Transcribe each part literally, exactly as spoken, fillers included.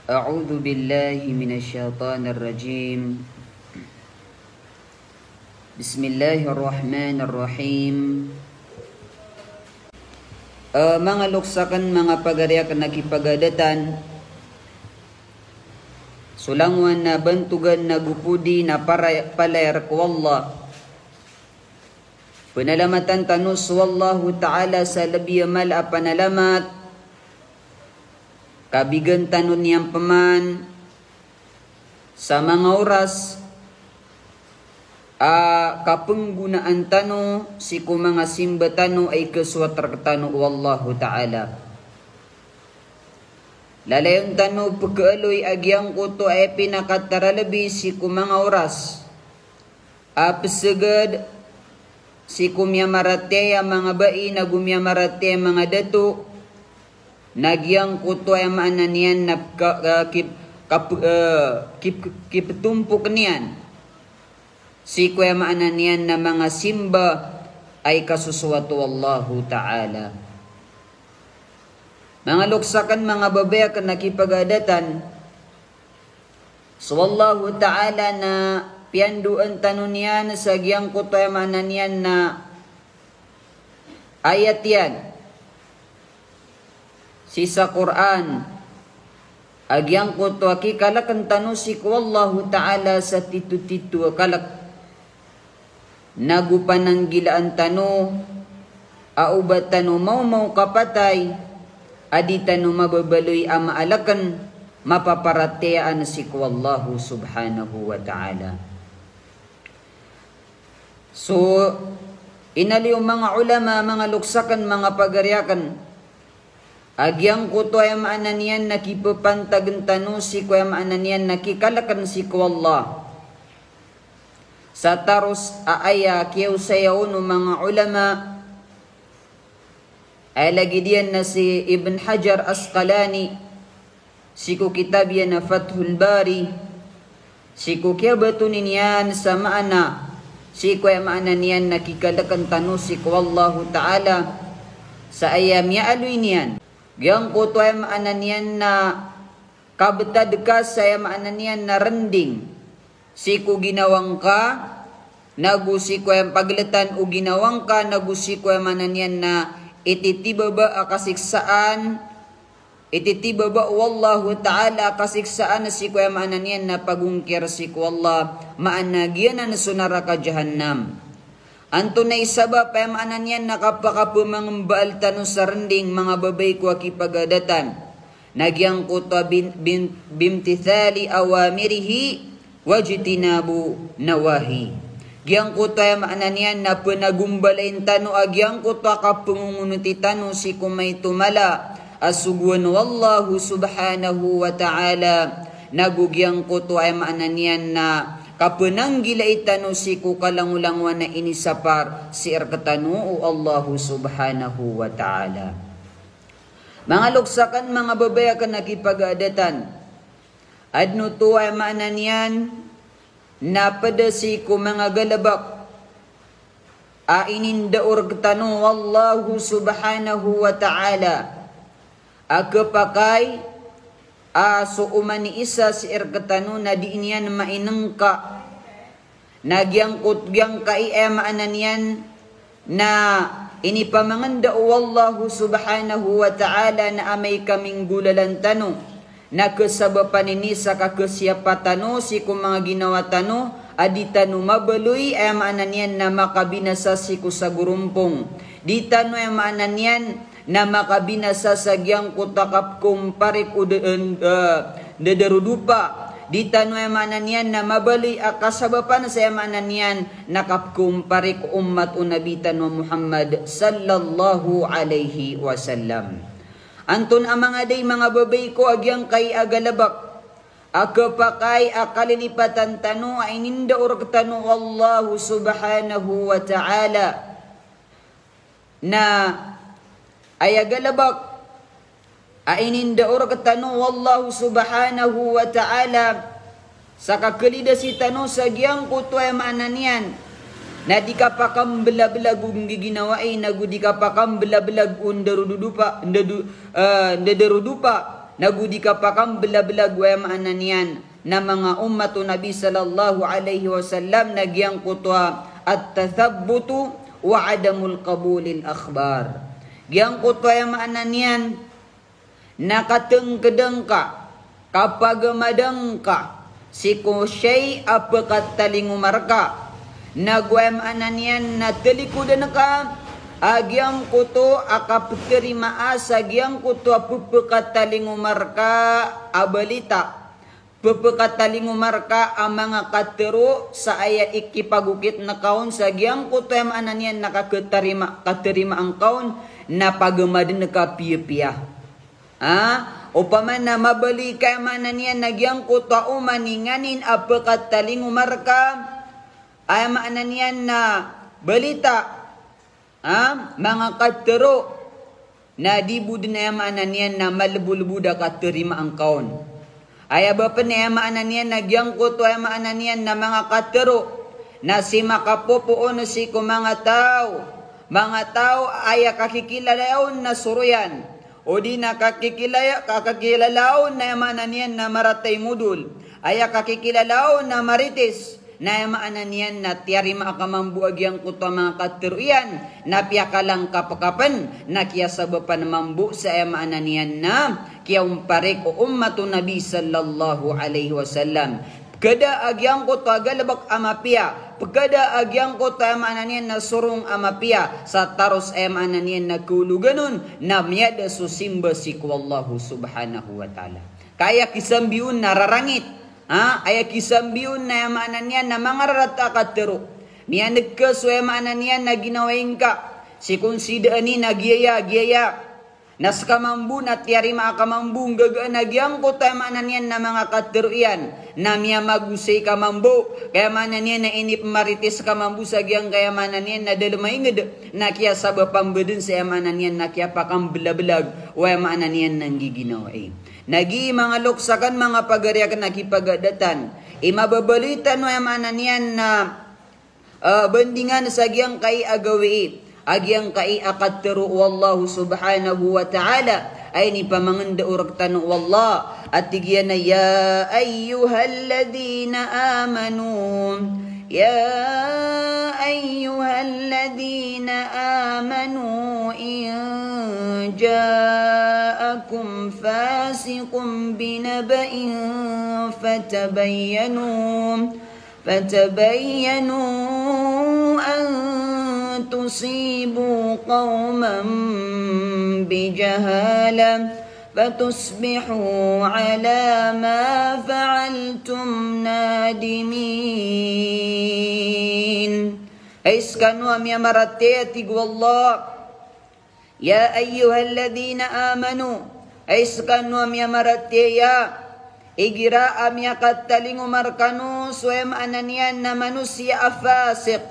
أعوذ بالله من الشيطان الرجيم. بسم الله الرحمن الرحيم. Eh, manga loks akn, manga pagari akn a kipagadatan, so langowan na bantogan na gopodi na para-, palaya rk o Allah. Panalamatan tano so Allahu Ta'ala sa labi a mala a panalamat. Kabigan tano niyan pman sa manga oras a kapnggonaan tano sii ko manga simba tano a ikasowat rktano o Allahu Ta'ala. Lalayon tano pkhaaloy a giyangkoto a aya pinakataralbi sii ko manga oras a psgad sii ko miyamaratiyaya a manga bai nago miyamaratiyaya a manga dato, na giyangkoto aya maana niyan na ka-, eh, kip-, kap-, eh, kip-, kiptompok niyan sii ko aya maana niyan na manga simba a ikasosowat o Allahu Ta'ala. Manga loks akn, manga babay akn a kipagadatan, so Allahu Ta'ala na piyandoan tano niyan sa giyangkoto aya maana niyan na ayat iyan sii sa Qur'an, a giyangkoto a kikalkn tano sii ko Allahu Ta'ala sa titotito a kalk. Nago pananggilaan tano a o ba tano mawmaw kapatay a di tano mababaloy a maalkn, mapaparatiyayaan sii ko Allahu Subhanahu wa Ta'ala. So, inaloy o manga ulama, manga loks akn, manga pagari akn, a giyangkoto aya maana niyan na kipapantagn tano sii ko aya maana niyan na kikalkn sii ko Allah. Sa taros a aya kiyaosaya on o manga ulama, aya lagid iyan na si Ibn Hajar Asqalani, sii ko kitab iyan a Fathul Bari, sii ko kiyabatoon iyan sa maana, sii ko aya maana niyan na kikalkn tano sii ko Allahu Ta'ala, sa aya miyaaloy niyan. Giyangkoto aya maana niyan na kabtad ka sa aya maana niyan na rnding sii ko ginawa ngka, nago sii ko aya pagltan o ginawa ngka, nago sii ko aya maana niyan na ititibaba a kasiksaan, ititibaba o Allahu Ta'ala a kasiksaan sii ko aya maana niyan na pagongkir sii ko Allah, maana giyanan so naraka Jahannam. Antonaa i sabap aya maana niyan na kapakapmangmbaal tano sa rnding, manga babay ko a kipagadatan? Na giyangkoto a bin-, bin-, bimtithali awamirihi wajtinabu nawahi. Giyangkoto aya maana niyan na pnagombalayn tano a giyangkoto a kapangongonoti tano sii ko maito mala a sogoan o Allahu Subhanahu wa Ta'ala. Nago giyangkoto aya maana niyan na kapnanggilai tano sii ko kalangolangowan a inisapar sii rktano o Allahu Subhanahu wa Ta'ala. Manga loks akn, manga babay akn a kipagadatan, adn oto aya maana niyan na pd sii ko manga galbk a inindao rktano o Allahu Subhanahu wa Ta'ala a khapakay a so oman i isa sii rktano na dii niyan mainngka. Na giyangkot-, giyangkai aya maana niyan na inipamangndao o Allahu Subhanahu wa Ta'ala na amay ka minggolalan tano, na khasabapan ini sa kakhasiyapa tano sii ko manga ginawa tano a di tano mabaloy, aya maana niyan na makabinasa sii ko sagorompong. Di tano, aya maana niyan, na makabinasa sa giyangkoto a kapkomparik o da-, eh, dadarodopa. Di tano, aya maana niyan, na mabaloy a kasabapan sa, aya maana niyan, na kapkomparik o ummat o Nabi tano a Muhammad sallallahu alaihi wasallam. Antonaa, manga day, manga babay ko, a giyangkai a galbk a khapakay a kalilipatan tano a inindao rktano o Allahu Subhanahu wa Ta'ala? Na aya galbk a inindao rktano o Allahu Subhanahu wa Ta'ala sa kakhalidasi tano sa giyangkoto, aya maana niyan na di kapakamblablag o nggiginawai, nago di kapakamblablag o ndarododopa, ndado-, eh, ndadarodopa. na go di kapakambelabelag o aya maana niyan na manga ummat o Nabi sallallahu alaihi wasallam na giyangkoto a at-tathabbutu wa adamul qabulil akhbar. Giyangkoto aya maana niyan na katengkedeng ka, kapagamadan ka sii ko shay a pekatalingoma reka, na go aya maana niyan na telikoden ka a giyangkoto a kapeterimaa sa giyangkoto a pepekatalingoma reka a balita, pepekatalingoma reka a manga katero sa aya ikipagokit neka on sa giyangkoto aya maana niyan na kaketerima, katerimaan ka on, na pagamaden ka piyapiya. Ha? Opama na mabaloy ka aya maana niyan na giyangkoto a oman i nganin a pekatalingoma reka, aya maana niyan na balita, ha? Manga katero, na di bo den aya maana niyan na malebolebod a katerimaan ka on. Aya ba pen aya maana niyan na giyangkoto aya maana niyan na manga katero, na sii makapopoon sii ko manga taw, manga taw a aya kakikilala on na soroyan, o di na kakikilaya-, kakikilala on na aya maana niyan na marata i modol, aya kakikilala on na marites, na aya maana niyan na tiyarima ka mambo a giyangkoto a manga katero iyan, na piyakalangkap ka pen, na kiyasabapan mambo sa aya maana niyan na kiyaomparik o ummat o Nabi sallallahu alaihi wasallam. Pekada a giyangkoto a galebek a mapiya, pekada a giyangkoto aya maana niyan na sorong a mapiya, sa taros aya maana niyan na keologan on, na miyada so simba sii ko Allahu subhanahu wa ta'ala. Ka aya kisambi on na rarangit, ha? Aya kisambi on na aya maana niyan na manga rarata a katero. Miyaneg ka so aya maana niyan na ginawa ingka, sii ko nsidaan i na giyaya, giyaya. Na seka mambo na tiyarima ka mambo nggagaan a giyangkoto aya maana niyan na manga katero iyan, na miyamagosay ka mambo, ka aya maana niyan na inipemarites ka mambo sa giyangkaya maana niyan na dalem a inged, na kiyasabapan bo den sa aya maana niyan na kiyapakambelabelag o aya maana niyan na nggiginawai. Na giya manga loks aken, manga pagari aken a kipagadatan, i mababaloy tano aya maana niyan na eh, bandingan sa giyangkai a gawii, a giyangkai a katero o Allahu subhanahu wa ta'ala, a inipamangenda o rektano o Allah, a tig iyan a, "Ya ayyuhalladhina amanu, ya ayyuhalladhina amanu, in ja'akum fasiqun binaba'in fatabayyanu." فتبينوا أن تصيبوا قوما بجهالة فتصبحوا على ما فعلتم نادمين. Hay sekano a miyamaratiyaya, tig o Allah, Ya ayyuhalladhina amanu, hay sekano a miyamaratiyaya, igira a miyakatalingoma rekano so aya maana niyan na manosiya a fasiq.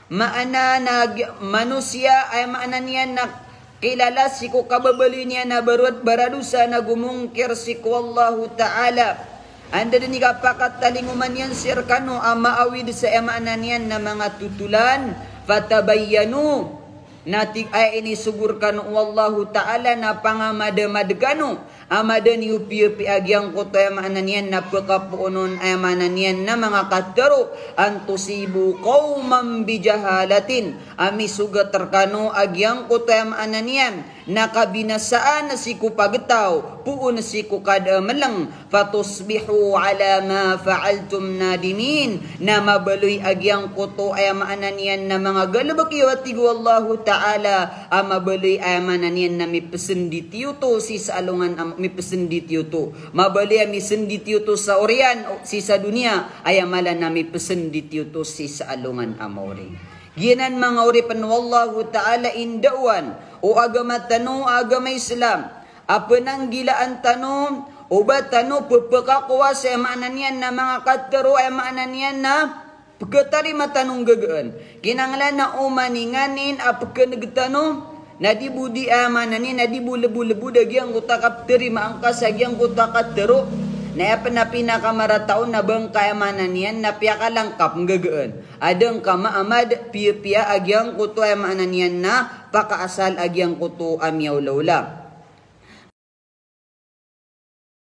Maana na gi-, manosiya a aya maana niyan na kilala sii ko kababaloy niyan a barod-, baradosa na gomongkir sii ko Allahu Ta'ala. Anda den i kapakatalingoma niyan sii rekano a maawid sa aya maana niyan na manga totolan, fatabayyanu. Na tig, aya inisogo rekano o Allahu Ta'ala na pangamadamad kano a mada niyo piyapiya a giyangkoto aya maana niyan na pekapoonon aya maana niyan na manga katero, an tusibu qawman bijahalatin, a misogat rekano a giyangkoto aya maana niyan na kabinasaan sii ko pagtaw, poon sii ko kada a meleng, fatusbihu ala ma fa'altum nadimin, na mabaloy a giyangkoto aya maana niyan na manga galebek iyo, a tig o Allahu Ta'ala, a mabaloy aya maana niyan na mipesendit iyo oto sii sa alongan a, mipesendit iyo oto. Mabaloy a misendit iyo oto sa oriyan, o sii sa doniya, aya mala na mipesendit iyo oto sii sa alongan a maori. Giyanan manga oripen o Allahu Ta'ala i ndaowan o agama tano a agama Islam, a penanggilaan tano, o ba tano pepekakowa sa aya maana niyan na manga katero, aya maana niyan na peketarima tano nggagaan. Kinanglan a oman i nganin a pekeneg tano, na di bo di aya maana niyan, na di bo lebolebod a giyangkoto a kapeterimaan ka sa giyangkoto a katero. Na aya pen a pinakamarata on na ba ngka aya maana niyan na piyakalangkap nggagaan. A da ngka maamad piyapiya a giyangkoto aya maana niyan na pakaasal a giyangkoto a miyaolaola.